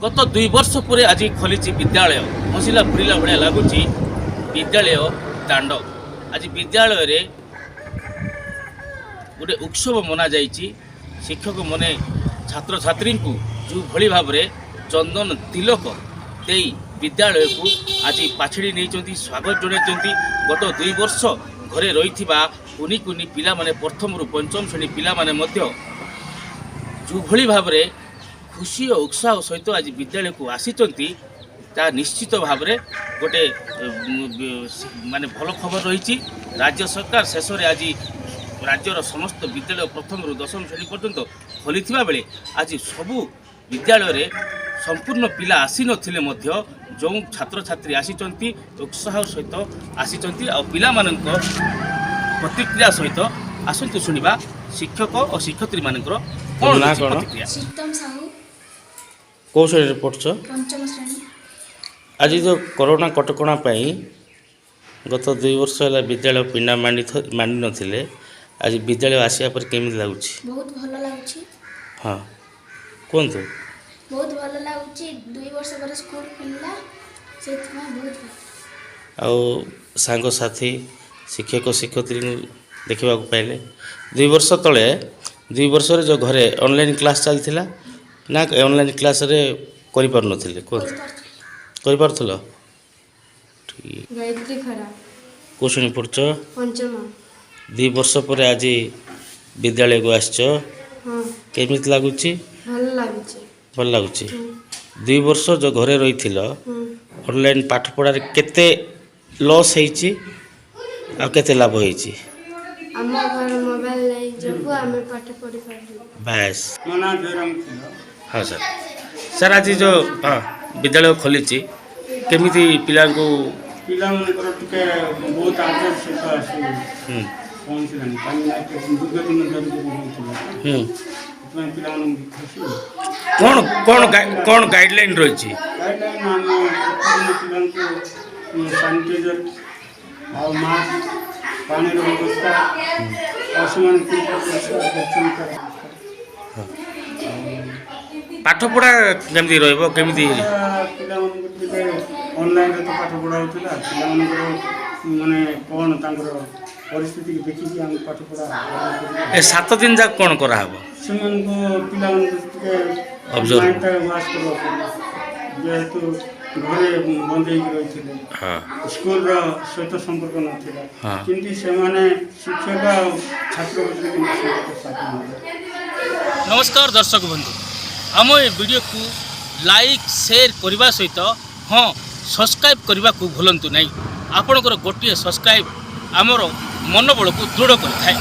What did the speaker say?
ଗତ 2 ବର୍ଷ ପରେ ଆଜି ଖୋଲିଛି ବିଦ୍ୟାଳୟ। ହସିଲା ଫୁରିଲା ଭଳିଆ ଲାଗୁଛି ବିଦ୍ୟାଳୟ ଦାଣ୍ଡ। ଆଜି ବିଦ୍ୟାଳୟରେ ଗୋଟେ ଉତ୍ସବ ମନାଯାଇଛି। ଶିକ୍ଷକମାନେ ଛାତ୍ରଛାତ୍ରୀଙ୍କୁ ଯେଉଁଭଳି ଭାବରେ ଚନ୍ଦନ ତିଲକ ଦେଇ ବିଦ୍ୟାଳୟକୁ ଆଜି ପାଛୋଟି ନେଇଛନ୍ତି, ସ୍ୱାଗତ ଜଣାଇଛନ୍ତି। ଗତ 2 ବର୍ଷ ଘରେ ରହିଥିବା କୁନି କୁନି ପିଲାମାନେ, ପ୍ରଥମରୁ ପଞ୍ଚମ ଶ୍ରେଣୀ ପିଲାମାନେ ମଧ୍ୟ ଯେଉଁଭଳି ଭାବରେ ଖୁସି ଓ ଉତ୍ସାହ ସହିତ ଆଜି ବିଦ୍ୟାଳୟକୁ ଆସିଛନ୍ତି, ତାହା ନିଶ୍ଚିତ ଭାବରେ ଗୋଟେ ମାନେ ଭଲ ଖବର ରହିଛି। ରାଜ୍ୟ ସରକାର ଶେଷରେ ଆଜି ରାଜ୍ୟର ସମସ୍ତ ବିଦ୍ୟାଳୟ ପ୍ରଥମରୁ ଦଶମ ଶ୍ରେଣୀ ପର୍ଯ୍ୟନ୍ତ ଖୋଲିଥିବା ବେଳେ ଆଜି ସବୁ ବିଦ୍ୟାଳୟରେ ସମ୍ପୂର୍ଣ୍ଣ ପିଲା ଆସିନଥିଲେ ମଧ୍ୟ ଯେଉଁ ଛାତ୍ରଛାତ୍ରୀ ଆସିଛନ୍ତି, ଉତ୍ସାହ ସହିତ ଆସିଛନ୍ତି। ଆଉ ପିଲାମାନଙ୍କ ପ୍ରତିକ୍ରିୟା ସହିତ ଆସନ୍ତୁ ଶୁଣିବା ଶିକ୍ଷକ ଓ ଶିକ୍ଷୟିତ୍ରୀମାନଙ୍କର କ'ଣ ନାଁ ରହିଛି କ'ଣ? ପ୍ରତିକ୍ରିୟା। ଶ୍ରୀତମ ସାହୁ। କେଉଁ ଶ୍ରେଣୀରେ ପଢ଼ୁଛ? ପଞ୍ଚମ ଶ୍ରେଣୀ। ଆଜି ଯେଉଁ କରୋନା କଟକଣା ପାଇଁ ଗତ 2 ବର୍ଷ ହେଲା ବିଦ୍ୟାଳୟ ପିଣ୍ଡା ମାଣ୍ଡି ନଥିଲେ, ଆଜି ବିଦ୍ୟାଳୟ ଆସିବା ପରେ କେମିତି ଲାଗୁଛି? ବହୁତ ଭଲ ଲାଗୁଛି। ହଁ, କୁହନ୍ତୁ। ବହୁତ ଭଲ ଲାଗୁଛି। 2 ବର୍ଷ ପରେ ସ୍କୁଲ ଖୋଲିଲା, ସେଇଥିପାଇଁ ବହୁତ ଭଲ। ଆଉ ସାଙ୍ଗସାଥି, ଶିକ୍ଷକ ଶିକ୍ଷୟିତ୍ରୀଙ୍କୁ ଦେଖିବାକୁ ପାଇଲେ। 2 ବର୍ଷ ତଳେ, 2 ବର୍ଷରେ ଯେଉଁ ଘରେ ଅନଲାଇନ୍ କ୍ଲାସ୍ ଚାଲିଥିଲା ନା ଅନଲାଇନ୍ କ୍ଲାସ୍ରେ କରିପାରୁନଥିଲେ, କୁହନ୍ତୁ? କରିପାରୁଥିଲି। କରିପାରୁଥିଲ? ଠିକ୍। ଗାୟତ୍ରୀ ଖରା। କେଉଁ ଶ୍ରେଣୀ ପଢ଼ୁଛ? ପଞ୍ଚମ। 2 ବର୍ଷ ପରେ ଆଜି ବିଦ୍ୟାଳୟକୁ ଆସିଛ। ହଁ। କେମିତି ଲାଗୁଛି? ଭଲ ଲାଗୁଛି। ଭଲ ଲାଗୁଛି। 2 ବର୍ଷ ଯେଉଁ ଘରେ ରହିଥିଲ, ଅନଲାଇନ୍ ପାଠପଢ଼ାରେ କେତେ ଲସ୍ ହେଇଛି ଆଉ କେତେ ଲାଭ ହେଇଛି? ଆମ ଘରେ ମୋବାଇଲ ନାହିଁ ଯୋଗୁଁ ଆମେ ପାଠ ପଢ଼ି ପାରିଲୁ। ବାସ୍। ମୋ ନାଁ ଜୟରାମ ଥିଲା। ହଁ ସାର୍, ସାର୍, ଆଜି ଯେଉଁ ବିଦ୍ୟାଳୟ ଖୋଲିଛି, କେମିତି ପିଲାଙ୍କୁ? ପିଲାମାନଙ୍କର ଟିକେ ବହୁତ ଆଗ୍ରହ ସହିତ ଆସି ପହଞ୍ଚିଲାଣି, କାହିଁକିନା ଦୀର୍ଘ ଦିନ ଧରିକି ରହୁଥିଲା। ସେଥିପାଇଁ ପିଲାମାନଙ୍କୁ ଖୁସି। କ'ଣ ଗାଇଡ଼ଲାଇନ୍ ରହିଛି? ଗାଇଡ଼ଲାଇନ୍, ଆମେ ପ୍ରତିଦିନ ପିଲାଙ୍କୁ ସାନିଟାଇଜର ଆଉ ମାସ୍କ, ପାଣିର ବ୍ୟବସ୍ଥା ଆଉ ସେମାନେ ପରିଷ୍କାର ପରିଚ୍ଛନ୍ନତା ବ୍ୟବସ୍ଥା। ପାଠପଢ଼ା କେମିତି ରହିବ, କେମିତି? ପିଲାମାନଙ୍କୁ ଟିକେ ଅନଲାଇନ୍ରେ ତ ପାଠ ପଢ଼ା ହେଉଥିଲା। ପିଲାମାନଙ୍କର ମାନେ କ'ଣ ତାଙ୍କର ପରିସ୍ଥିତିକି ଦେଖିକି ଆମେ ପାଠ ପଢ଼ା ଆରମ୍ଭ କରିବା। ଏ 7 ଦିନ ଯାକ କ'ଣ କରାହେବ? ସେମାନଙ୍କୁ, ପିଲାମାନଙ୍କୁ ଟିକେ Observe. ମାଇଣ୍ଡଟା ୱାଶ୍ କରିବାକୁ ପଡ଼ିବ। ଯେହେତୁ ଘରେ ବନ୍ଦ ହେଇକି ରହିଥିଲେ, ସ୍କୁଲର ସହିତ ସମ୍ପର୍କ ନଥିଲା, କିନ୍ତୁ ସେମାନେ ଶିକ୍ଷକ ଆଉ ଛାତ୍ର ଭିତରେ କେମିତି ସମ୍ପର୍କ ସ୍ଥାପନ ହେବ। ନମସ୍କାର ଦର୍ଶକ ବନ୍ଧୁ, ଆମ ଏ ଭିଡ଼ିଓକୁ ଲାଇକ୍, ସେୟାର କରିବା ସହିତ ସବସ୍କ୍ରାଇବ୍ କରିବାକୁ ଭୁଲନ୍ତୁ ନାହିଁ। ଆପଣଙ୍କର ଗୋଟିଏ ସବସ୍କ୍ରାଇବ୍ ଆମର ମନୋବଳକୁ ଦୃଢ଼ କରିଥାଏ।